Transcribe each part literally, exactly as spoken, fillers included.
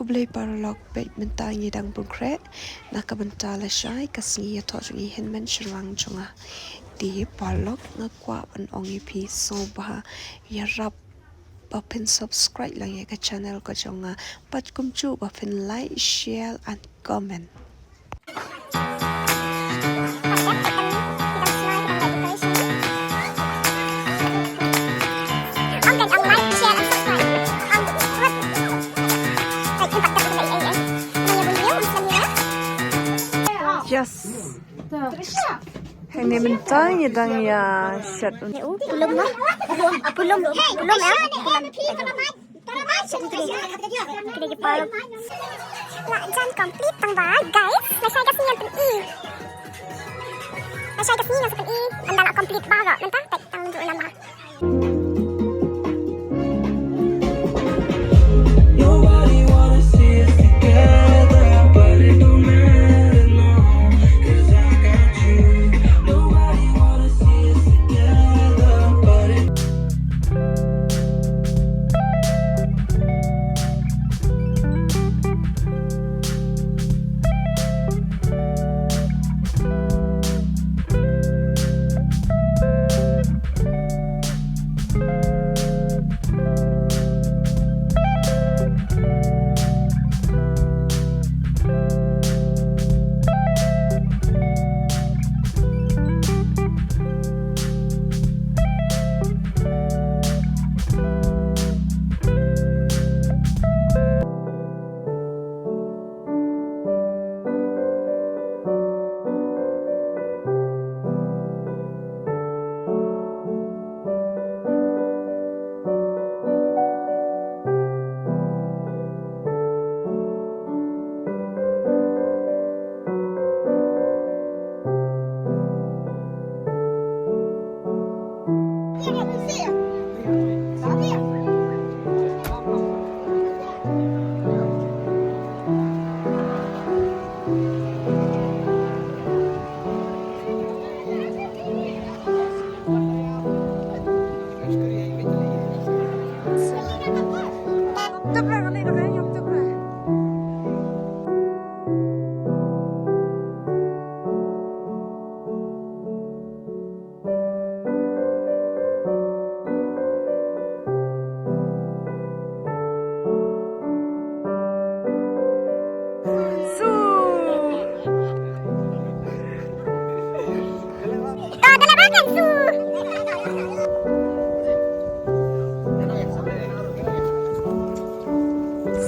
Khublei paralok, bad mynta ngi dang pynkhreh na ka bynta lashai ka sngi ïathoh jong i hynmen shynrang jong nga. Te paralok, nga kwah ban ong ïa phi sngewbha ïarap ba phin subscribe lang ïa ka channel ka jong nga, bad kumjuh ba phin like, share and comment. Yes. Hangne mynta ngi dang ïa shet. Pulom ma. Pulom. Pulom. Pulom em. Pulom. Shet kine. Kine ki paralok. La jan complete tang ba, guys. Lashai ka sngi ngan pyni. Lashai ka sngi ngan pyni. Ynda la complete ba ka mynta. Tek tang ju lam ba. Nobody wanna see us together, but it don't matter, no, 'cause I got you. Nobody wanna see us together, but it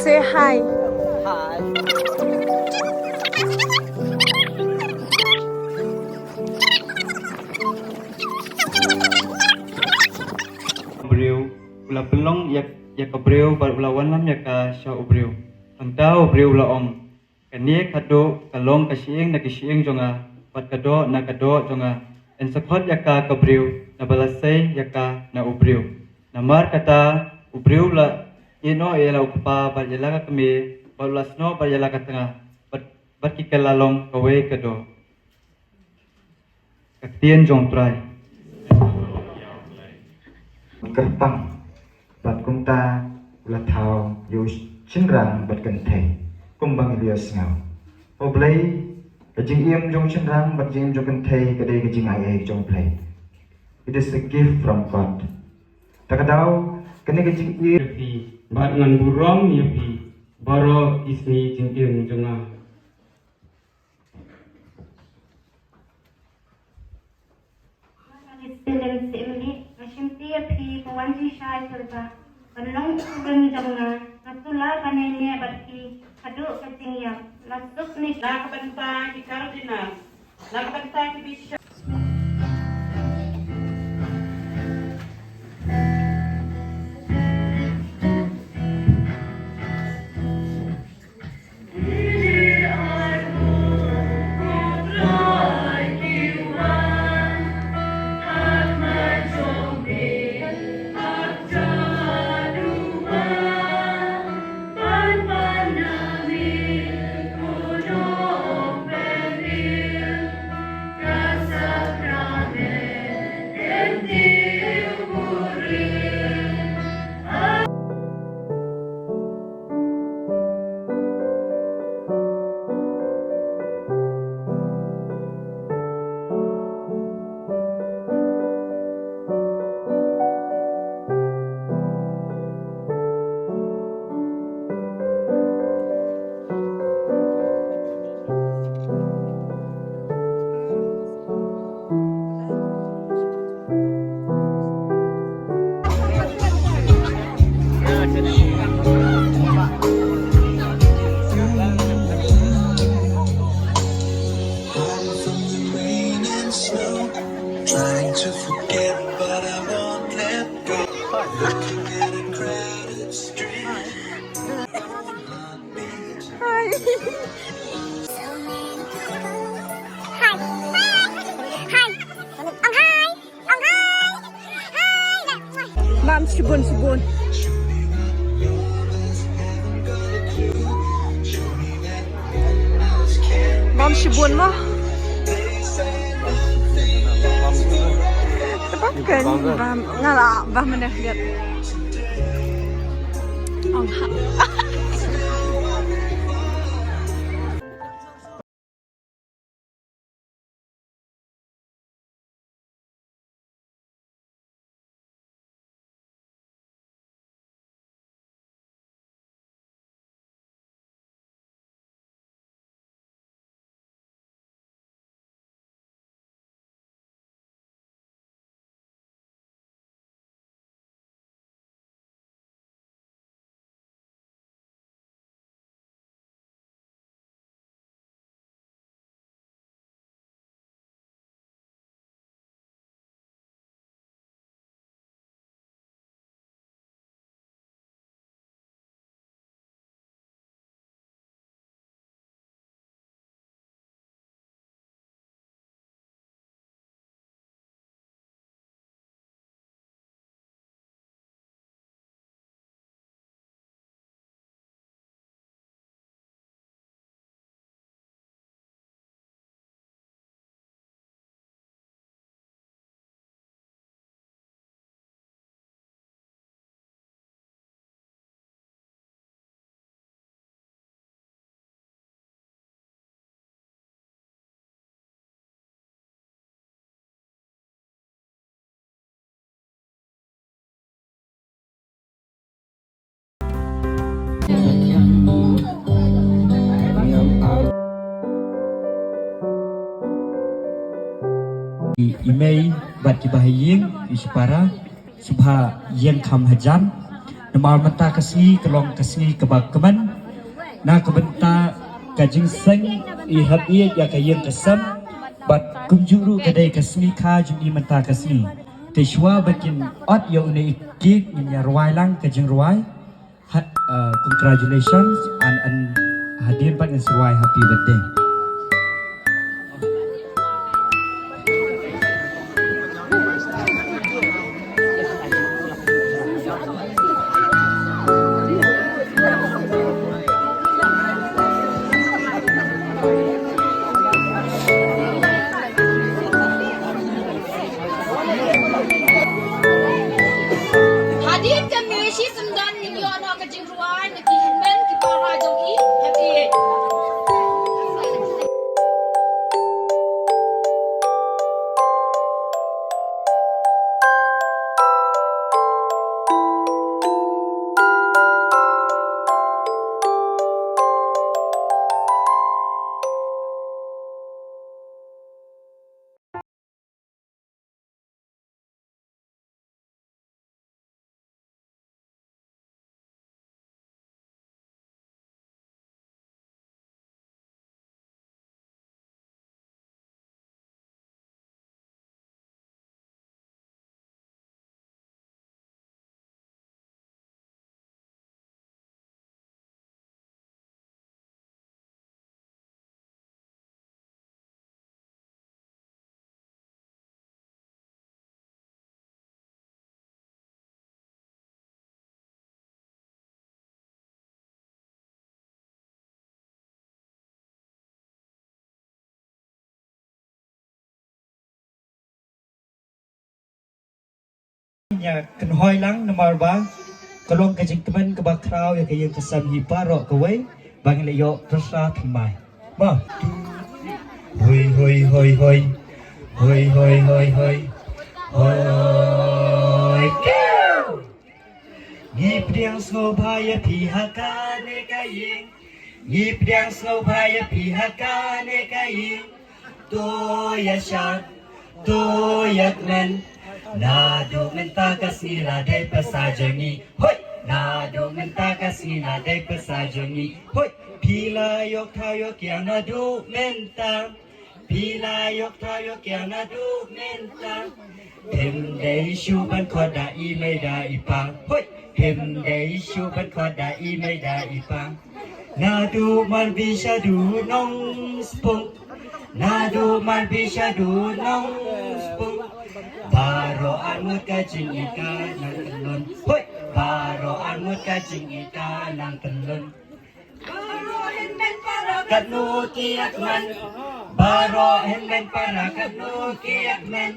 Say hi. Hi. Briew, u la pynlong ïa, ïa ka briew, bad u la wanlam ïa ka sha u briew. Hangta u briew u la ong, kane ka doh ka long ka shyieng na ki shyieng jong nga, bad ka doh na ka doh jong nga. Yn sa khot ïa ka ka briew, naba la sei ïa ka na u briew. Namar kata, u briew u la ïeh noh ïa la u kpa, bad ïa la ka kmie, bad u la snoh bad ïa la ka tnga, bad, bad ki kylla long kawei ka doh. Ka ktien jong U Trai. Kyrpang, bad kumta u la thaw ïa u shynrang bad kynthei, kumba ngi la ïohsngew. Hynrei ka jingim jong u shynrang bad jingim jong u kynthei ka dei ka jingai ei jong U Blei. It is a gift from God. Ta ka daw, kane ka jingim ïa phi, bad ngan burom ïa phi baroh ki sngi jingim jong nga. Nga shim ïa phi ba wan jingshai syrba, ban long u kurim jong nga, nga shu lah ban ïaineh bad phi haduh ka jingïap. La suk ne la ka bynta ki Cardinal, la ka bynta ki Bishop. Hi. Hi. Hi. Hi. Hi. Bam shibun shibun. Bam shibun mo. Tepat kan bam ngala bam meneh liat. Ong ha. I, i mei bad ki bahaïing, i shipara, sngewbha ïeng kham hajan. Namar mynta ka sngi ka long ka sngi kaba kmen na ka bynta ka jingseng, i hap ïeit ïa ka ïing ka sem bad kumjuh ruh ka dei ka sngi kha jong i mynta ka sngi. Te shuwa ba kin ot ïa une i cake ngin ïa rwai lang ka jingrwai. Ha, uh, congratulations and, and hadien pat ngin sa rwai happy birthday. Hadien kane shi syndon ngin ïoh noh ka jingrwai na ki hynmen ki para jong i. Happy. Ïa kynhoi lang namar ba ka long ka jingkmen kaba khraw ïa ka ïing ka sem hi baroh kawei ba ngi la ïoh pyrsa thymmai. Ba. Hoi, hoi, hoi, hoi. Hoi, hoi, hoi, hoi. Hoi. Ngi pdiang sngewbha ïa phi ha kane ka ïing. Ngi pdiang sngewbha ïa phi ha kane ka ïing. To ïa shad, to ïa kmen. Naduh mynta ka sngi la dei pyrsa jong ngi. Hoi! Naduh mynta ka sngi la dei pyrsa jong ngi. Hoi! Phi la ïoh thaw ïoh kiang naduh mynta. Phi la ïoh thaw ïoh kiang naduh mynta. Phim dei shuh ban khot da i mei da i pa. Hoi! Phim dei shuh ban khot da i mei da i pa. Naduh Marbi shaduh Nongspung. Naduh Marbi shaduh Nongspung. Baroh arngut ka jingïeit ka nang tyllun. Hoi! Baroh arngut ka jingïeit ka nang tyllun. Baroh hynmen para katno ki akmen. Baroh hynmen para katno ki akmen.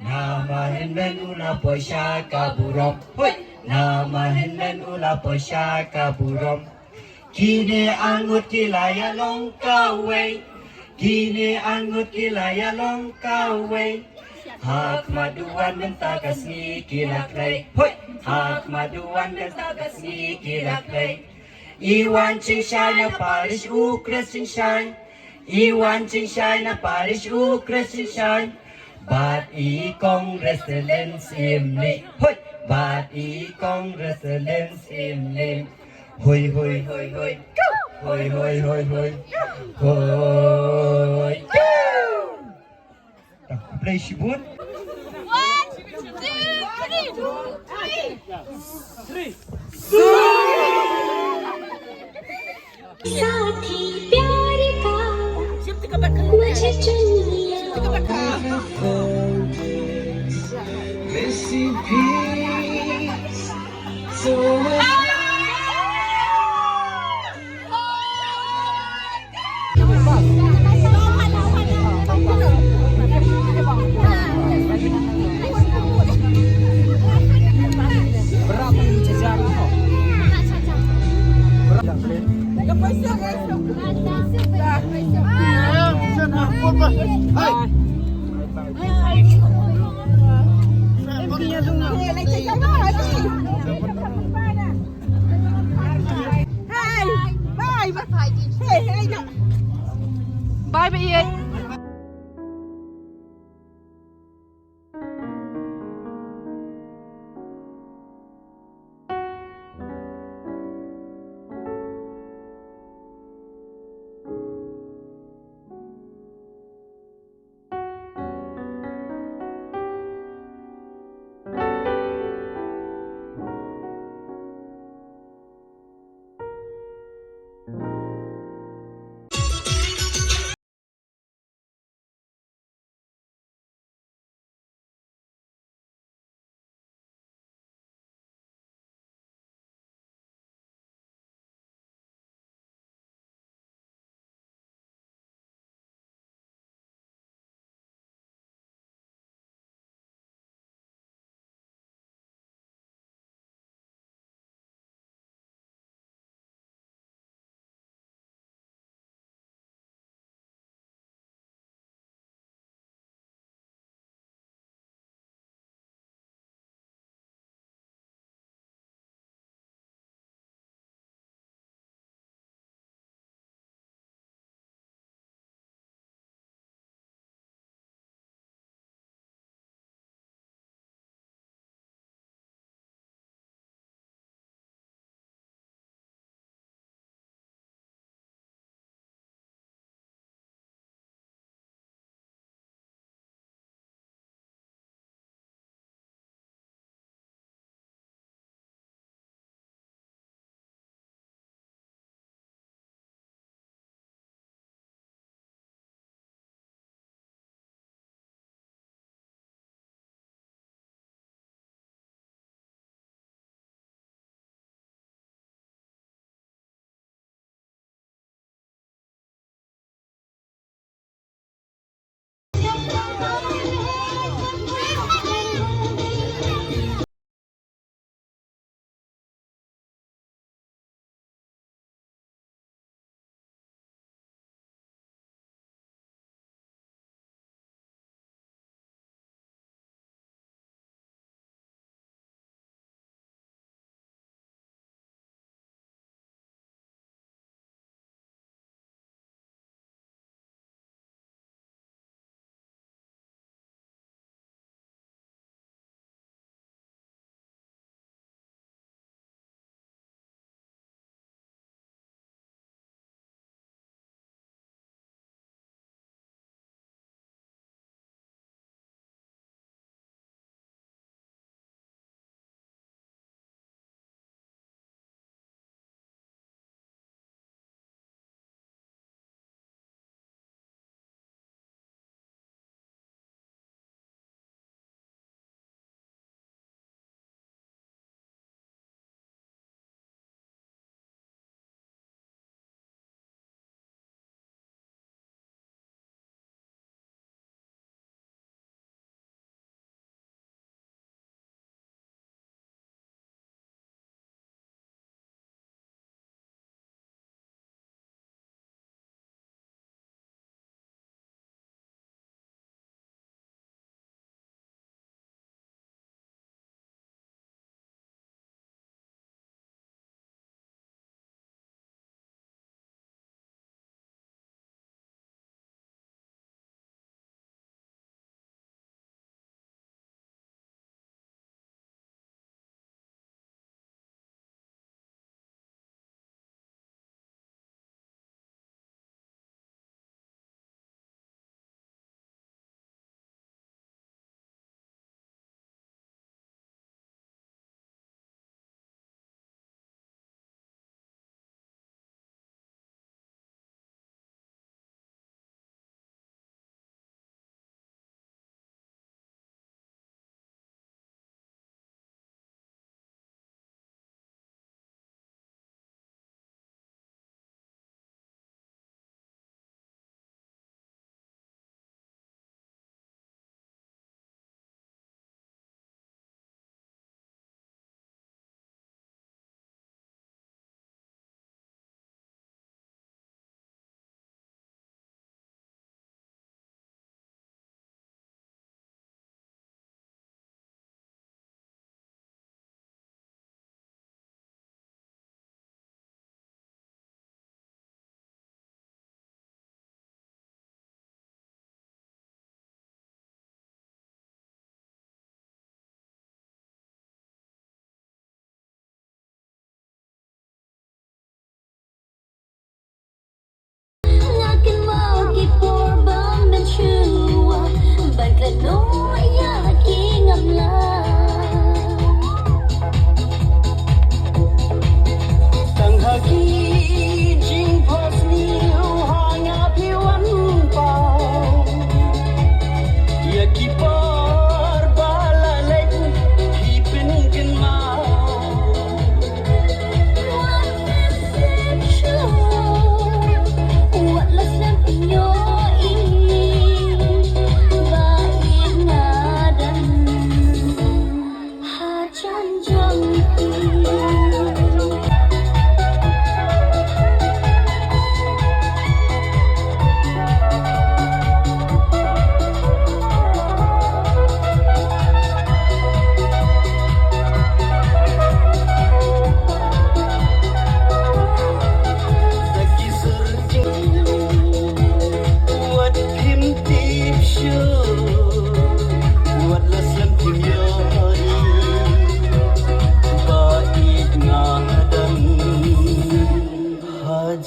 Namar hynmen u la poi sha ka burom. Hoi! Namar hynmen u la poi sha ka burom. Kine arngut ki la ïalong kawei. Kine arngut ki la ïalong kawei. Ha khmat duwan mynta ka sngi ki la khlei. Hoi! Ha khmat duwan mynta ka sngi ki la khlei. I Wan Chingshai na parish u Chris Chingshai. I Wan Chingshai na parish u Chris Chingshai. Bad i Kong Resilence Imli. Hoi! Bad i Kong Resilence Imli. Hoi, hoi, hoi, hoi. Hoi, hoi, hoi, hoi. Hoi. Tang, khublei shibun. One, two, three. Three. साथी प्यार का मुझे चुन लिया। Bye bye.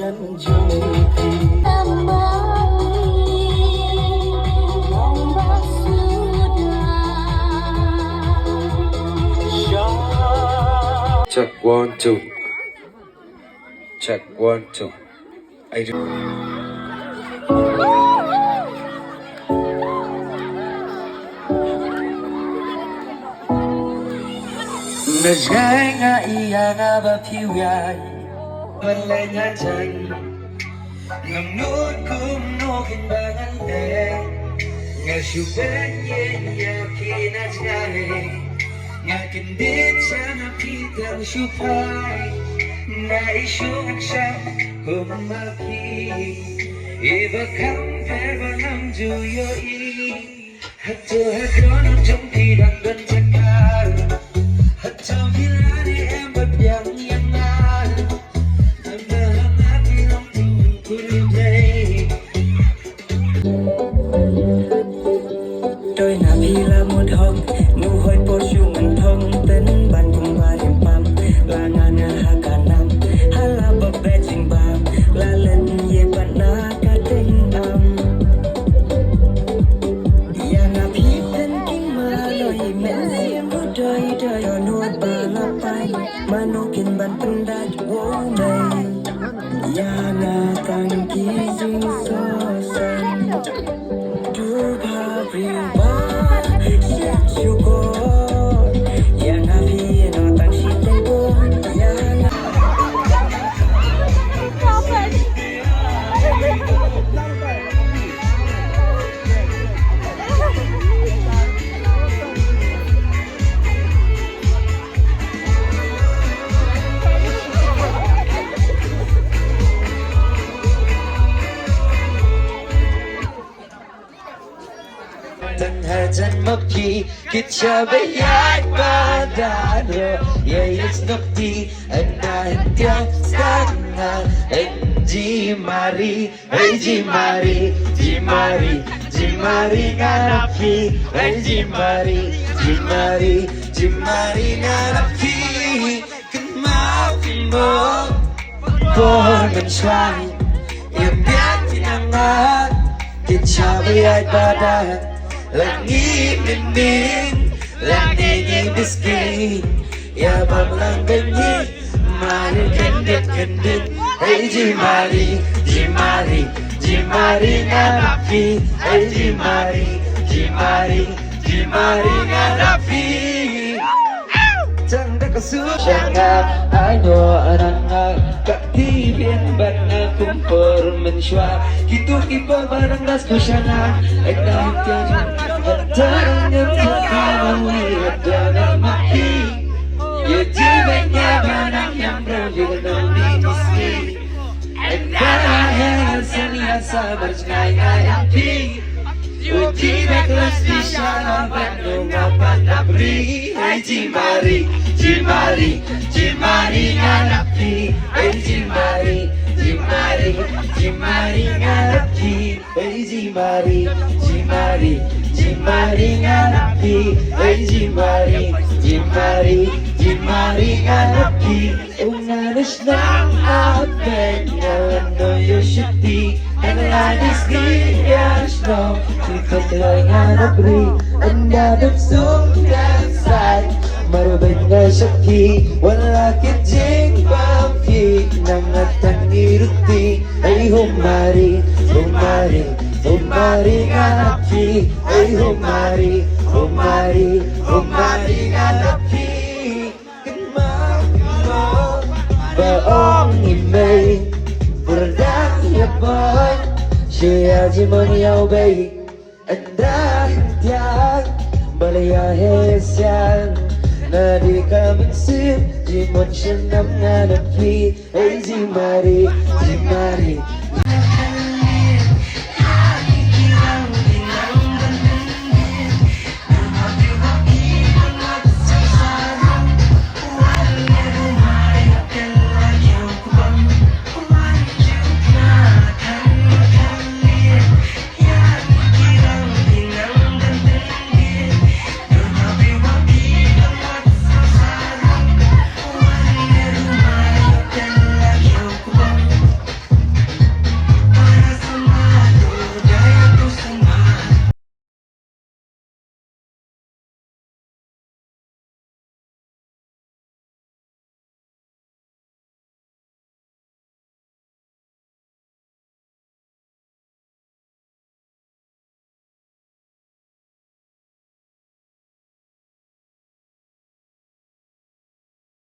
Check one, two. Check one, two. I do. Nga jngai nga ïa nga ba phi wai. Ban leh nga jang. Ngam nud kumno kin ba ngan leh. Nga shu ban ïa ïa ki na jngai. Nga kyndit sha na phi tang shu phai. Nga i shu ngan sham kum ma phi. Iba kham pher ba ngam ju ïohi. Hato hato na jong phi dang don jaka. Hato phi la dei em ba biang ïa nga. Em ba ha nga phi long tu kur dei. Doi na phi la mut hok, nu hoi por shu ngan thong ten ban kum ba rim pam. La nga nga ha ka nam, ha la ba bejing bam, la len ye ban na ka ding am. Ïa nga phi ten king ma loi men sim bu doi doi, doi nu ba la pai, ma nu kin ban pyndat wo mei. Ïa nga tang ki jingsohsan. Du ba briew ba shet shuh ko. Ïa nga phi ïa nga tang shi teng ko. Ïa nga. Tang hajan ma phi kit sha ba ïaid ba daro ïa ïa snok ti ynda hyndia stad nga. Ynji mari, ynji mari, ji mari, ji mari nga na phi. Ynji mari, ji mari, ji mari nga na phi. Kynmaw kynmaw por mynshuwa. Ïa biang ki nang ngat kin sha ba ïaid ba dang. La ngi mynnin la ngi ngi biskin. Ïa bam lang ba ngi mari kyndit kyndit. Hey ji mari, ji mari, ji mari nga na phi. Hey ji mari, ji mari, ji mari nga na phi. Tang da ka su sha nga, ai no anang nga. Ka ti bien ban nga kum por mynshuwa. Kitu ki por barang das ku sha nga. Ek da hak ya jang. Hatta rang nyam ta ka na wi hatta na ma ki. Ye ji ben ya banang nyam rang di na mi miski. Ek da hak ya san ya sa bar jngai ngai api. Uti bek las di shala ban nunga pandapri. Ai ji mari, ji mari, ji mari nga na phi. Ai ji mari, ji mari, ji mari nga na phi. Ai ji mari, ji mari, ji mari nga na phi. Ai ji mari, ji mari, ji mari nga na phi. Unga nishna apen nga no yo shiti. Nang la dis gi ya shnong. Kita telah ngarap ri. Enda duk sung dan sai. Maru ben nga shakti. Wala kijing bam ki. Nang atang iruti. Hey humari, humari, humari ngarap ki. Hey humari, humari, humari ngarap ki. Ba ong i mei, burdang ya boy, shia jimon ya obey. Anda tiang, balia hesian, nadi kamen sim, jimon shenam nganam pi, hey jimari,